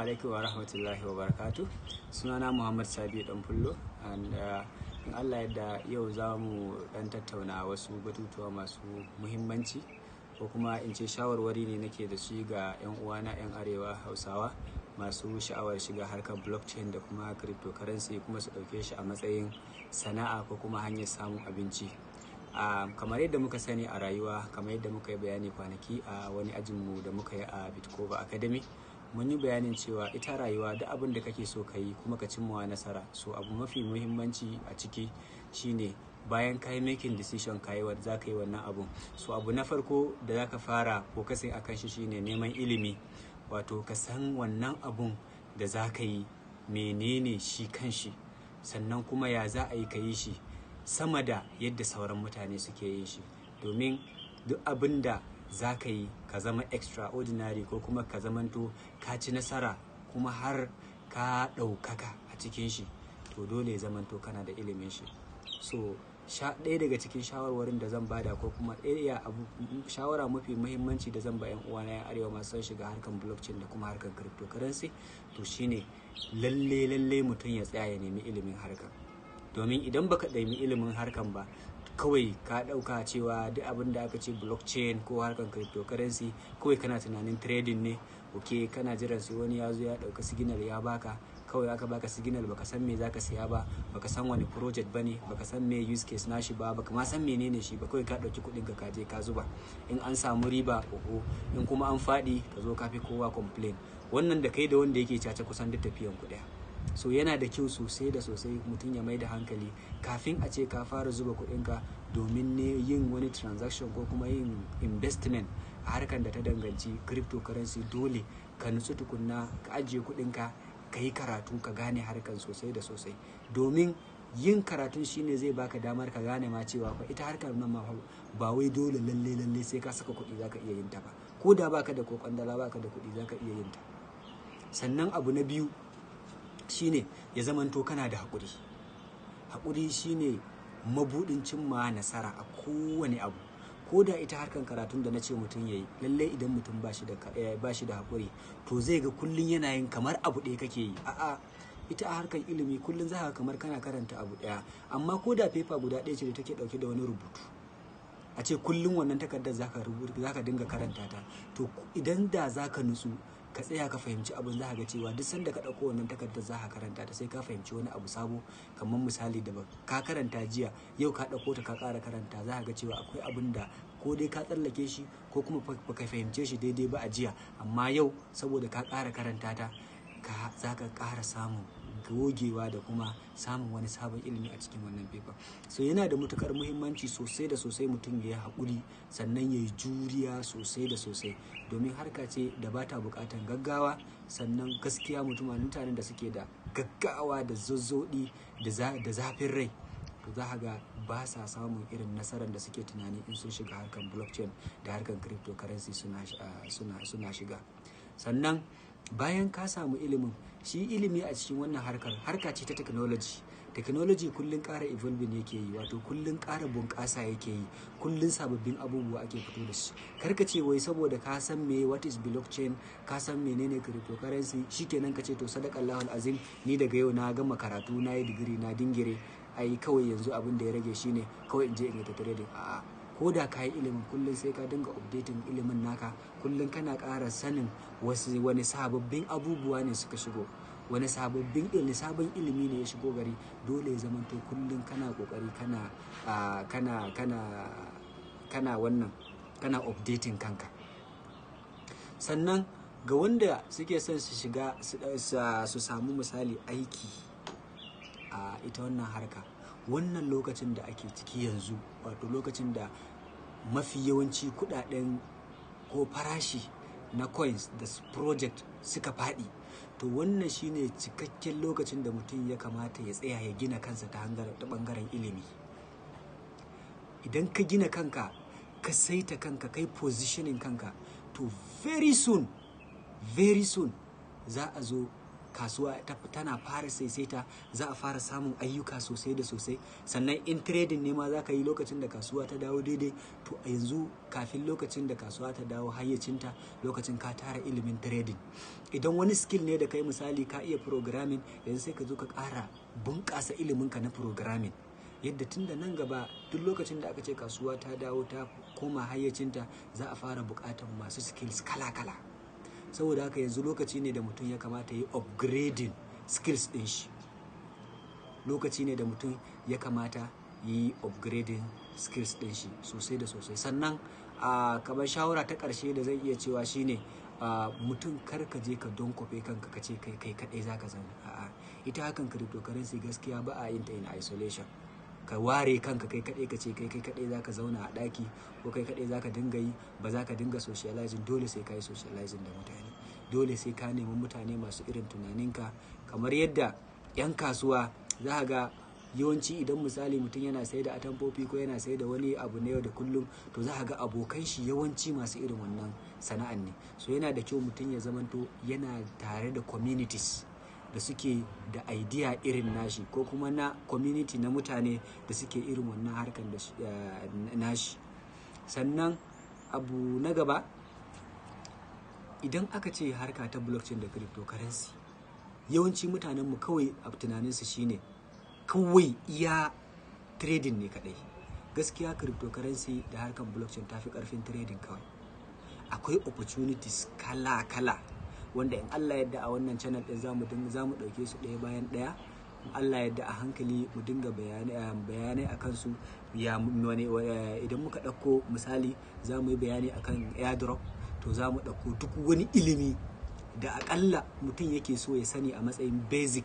Alaikum wa rahmatullahi wa barakatuh. Sunana Muhammad Sabi Danfullo, and in Allah yadda yau za mu dan tattauna wasu batutuwa masu muhimmanci, ko kuma in ce shawarwari ne nake da su ga 'yan uwana 'yan arewa Hausawa masu sha'awar shiga harkar blockchain da kuma cryptocurrency, kuma su ɗauke shi a matsayin sana'a ko kuma hanyar samun abinci. Kamar yadda muka sani a rayuwa, kamar yadda muka yi bayani kwanaki a wani ajinmu da muka yi a Bitkova Academy, mun yi bayanin cewa ita rayuwa, duk abin da kake so ka yi kuma ka cimma nasara, so abu mafi muhimmanci a ciki shine bayan ka yi making decision, ka yi za ka yi wannan abun, so abu na farko da za ka fara focusing akan shi shine neman ilimi, wato ka san wannan abun da za ka yi menene shi kanshi, sannan kuma ya za a yi ka yi shi sama da yadda sauran mutane suke yin shi. Domin duk abin da za ka yi ka zama extraordinary, ko kuma ka zamanto ka ci nasara kuma har ka ɗaukaka a cikin shi, to dole ya zamanto kana da ilimin shi. So ɗaya daga cikin shawarwarin da zan bada, ko kuma ɗaya abu shawara mafi muhimmanci da zan ba 'yan uwana 'yan arewa masu son shiga harkar blockchain da kuma harkar cryptocurrency, to shine lalle lalle mutum ya tsaya ya nemi ilimin harkar. Domin idan baka nemi ilimin harkan ba, kawai ka ɗauka cewa duk abin da aka ce blockchain ko harkar cryptocurrency, kawai kana tunanin trading ne. Ok, kana jiran sai wani ya zo ya ɗauka signal ya baka. Kawai aka baka signal, baka san me zaka siya ba, baka san wani project bane, baka san me use case nashi ba, baka ma san menene shi ba. Kawai ka ɗauki kuɗin ka je ka zuba. In an samu riba, oho, in kuma an faɗi, ka zo ka fi kowa complain. Wannan da kai da wanda yake caca kusan duk tafiyan ku ɗaya. So yana da kyau sosai da sosai mutum ya mai da hankali kafin a ce ka fara zuba kuɗinka domin ne yin wani transaction ko kuma yin investment a harkar da ta danganci cryptocurrency. Dole ka nutsu tukunna, ka ajiye kuɗinka, ka yi karatu, ka gane harkar sosai da sosai. Domin yin karatun shine zai baka damar ka gane ma cewa fa ita harkar nan ma ba wai dole lalle lalle sai ka saka kuɗi zaka iya yin ta ba. Ko da baka da ko kwandala, baka da kuɗi, zaka iya yin ta. Sannan abu na biyu shine ya zamanto kana da haƙuri. Haƙuri shine mabuɗin cimma nasara a kowane abu. Ko da ita harkar karatun da na ce mutum ya yi, lallai idan mutum ba shi da haƙuri, to zai ga kullum yana yin kamar abu ɗaya kake yi. A'a, ita a harkar ilimi kullum za ka kamar kana karanta abu ɗaya, amma ko da paper guda ɗaya ce da take ɗauke da wani rubutu, a ce kullum wannan takardar zaka rubuta, zaka dinga karanta ta, to idan da zaka nutsu ka tsaya ka fahimci abin, za ka ga cewa duk sanda ka ɗauko wannan takardar za ka karanta ta, sai ka fahimci wani abu sabo. Kamar misali, da ka karanta jiya, yau ka ɗauko ta ka ƙara karanta, za ka ga cewa akwai abin da ko dai ka tsallake shi ko kuma baka fahimce shi daidai ba a jiya, amma yau saboda ka ƙara karanta ta, ka za ka ƙara samun gogewa da kuma samun wani sabon ilimi a cikin wannan paper. So yana da matukar muhimmanci sosai da sosai mutum ya yi haƙuri, sannan ya yi juriya sosai da sosai, domin harka ce da ba ta buƙatar gaggawa. Sannan gaskiya mutum, mutanen da suke da gaggawa da zazzoɗi da zafin rai, to za ka ga ba sa samun irin nasarar da suke tunani in sun shiga harkar blockchain da harkar cryptocurrency suna shiga. Sannan bayan ka samu ilimin, shi ilimi a cikin wannan harkar, harka ce ta technology. Technology kullum ƙara evolving yake yi, wato kullum ƙara bunƙasa yake yi, kullum sababbin abubuwa ake fito da shi. Kar ka ce wai saboda ka san me what is blockchain, ka san menene cryptocurrency, shikenan ka ce, "To, sadaqallahu azim, ni daga yau na gama karatu, na yi digiri, na dingire, ai kawai yanzu abin da ya rage shine kawai in je in yi ta trading." A'a, ko da ka yi ilimin, kullum sai ka dinga updating ilimin naka. Kullum kana ƙara sanin wasu wani sababbin abubuwa ne suka shigo, wani sababbin ilimi, sabon ilimi ne ya shigo gari. Dole ya zamanto kullum kana kokari kana wannan, kana updating kanka. Sannan ga wanda suke son su shiga, su samu misali aiki a ita wannan harka, wannan lokacin da ake ciki yanzu, wato lokacin da mafi yawanci kudaden ko farashi na coins da project suka faɗi, to wannan shine cikakken lokacin da mutum ya kamata ya tsaya ya gina kansa ta bangaren ilimi. Idan ka gina kanka, ka saita kanka, kai positioning kanka, to very soon, very soon za a zo kasuwa tana fara saisaita, za a fara samun ayyuka sosai da sosai. Sannan in trading ne ma za ka yi lokacin da kasuwa ta dawo daidai, to a yanzu kafin lokacin da kasuwa ta dawo hayyacinta, lokacin ka tara ilimin trading. Idan wani skill ne da kai, misali ka iya programming, yanzu sai ka zo ka ƙara bunƙasa iliminka na programming, yadda tun da nan gaba duk lokacin da aka ce kasuwa ta dawo ta koma hayyacinta, za a fara buƙatar masu skills kala-kala. Saboda haka yanzu lokaci ne da mutum ya kamata ya yi upgrading skills ɗin shi. Lokaci ne da mutum ya kamata ya yi upgrading skills ɗin shi sosai da sosai. Sannan a kamar shawara ta ƙarshe da zan iya cewa shine, mutum kar ka je ka donkofe kanka ka ce kai kai kaɗai za ka zauna. A'a, ita hakan cryptocurrency gaskiya ba a yin ta in isolation. Ka ware kanka kai kaɗai, ka ce kai kai kaɗai za ka zauna a ɗaki ko kai kaɗai za ka dinga yi, ba za ka dinga socializing. Dole sai ka yi socializing da mutane, dole sai ka nemi mutane masu irin tunaninka. Kamar yadda 'yan kasuwa za ka ga yawanci idan misali mutum yana sai da atamfofi ko yana sai da wani abu na yau da kullum, to za ka ga abokan shi yawanci masu irin wannan sana'an ne. So yana da kyau mutum ya zamanto yana tare da communities da suke da idea irin nashi, ko kuma na community na mutane da suke irin wannan harkar da nashi. Sannan abu na gaba, idan aka ce harka ta blockchain da cryptocurrency, yawanci mutanenmu kawai a tunaninsu shine kawai iya trading ne kadai. Gaskiya cryptocurrency da harkar blockchain tafi karfin trading kawai. Akwai opportunities kala-kala wanda in Allah yadda a wannan channel din zamu dinga, zamu dauke su ɗaya bayan ɗaya, in Allah yadda a hankali mu dinga bayanai akan su. Ya wani idan muka ɗauko misali za mu yi bayani akan airdrop, to za mu ɗauko duk wani ilimi da akalla mutum yake so ya sani a matsayin basic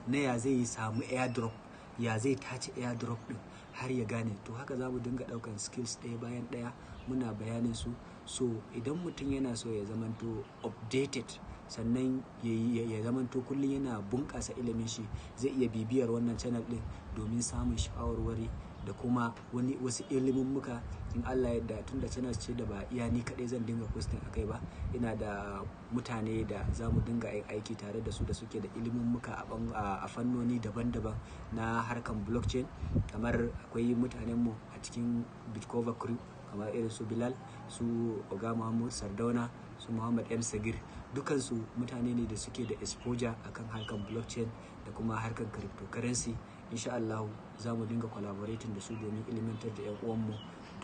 na ya zai samu airdrop, ya zai tace airdrop din har ya gane. To haka za mu dinga ɗaukan skills ɗaya bayan ɗaya muna bayanin su. So idan mutum yana so ya zamanto updated, sannan ya zamanto kullum yana bunƙasa ilimin shi, zai iya bibiyar wannan channel ɗin domin samun shawarwari da kuma wani wasu ilimin muka, in Allah yadda. Tun da channel ce da ba iya ni kaɗai zan dinga posting akai ba, ina da mutane da za mu dinga yin aiki tare da su da suke da ilimin muka a fannoni daban-daban na harkan blockchain. Kamar akwai mutanenmu a cikin Bitcover crew, kamar irin su Bilal, su Oga Muhammad Sardauna, su Muhammad M Sagir, dukansu mutane ne da suke da exposure akan harkan blockchain da kuma harkan cryptocurrency. Insha Allah za mu dinga collaborating da su domin ilimantar da 'yan uwanmu,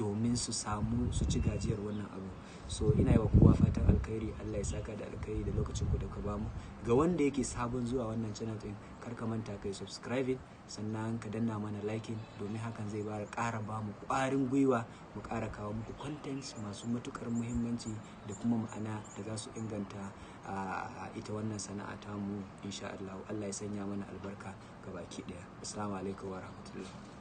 domin su samu su ci gajiyar wannan abu. So ina yi wa kowa fatan alkhairi, Allah ya saka da alkhairi da lokacin ku da ka bamu. Ga wanda yake sabon zuwa wannan channel din, kar ka manta kai subscribing, sannan ka danna mana liking, domin hakan zai bara ƙara bamu ƙwarin gwiwa mu ƙara kawo muku contents masu matukar muhimmanci da kuma ma'ana da za su inganta ita wannan sana'a tamu, insha Allah. Allah ya sanya mana albarka gabaki ɗaya. Assalamu alaikum wa rahmatullah.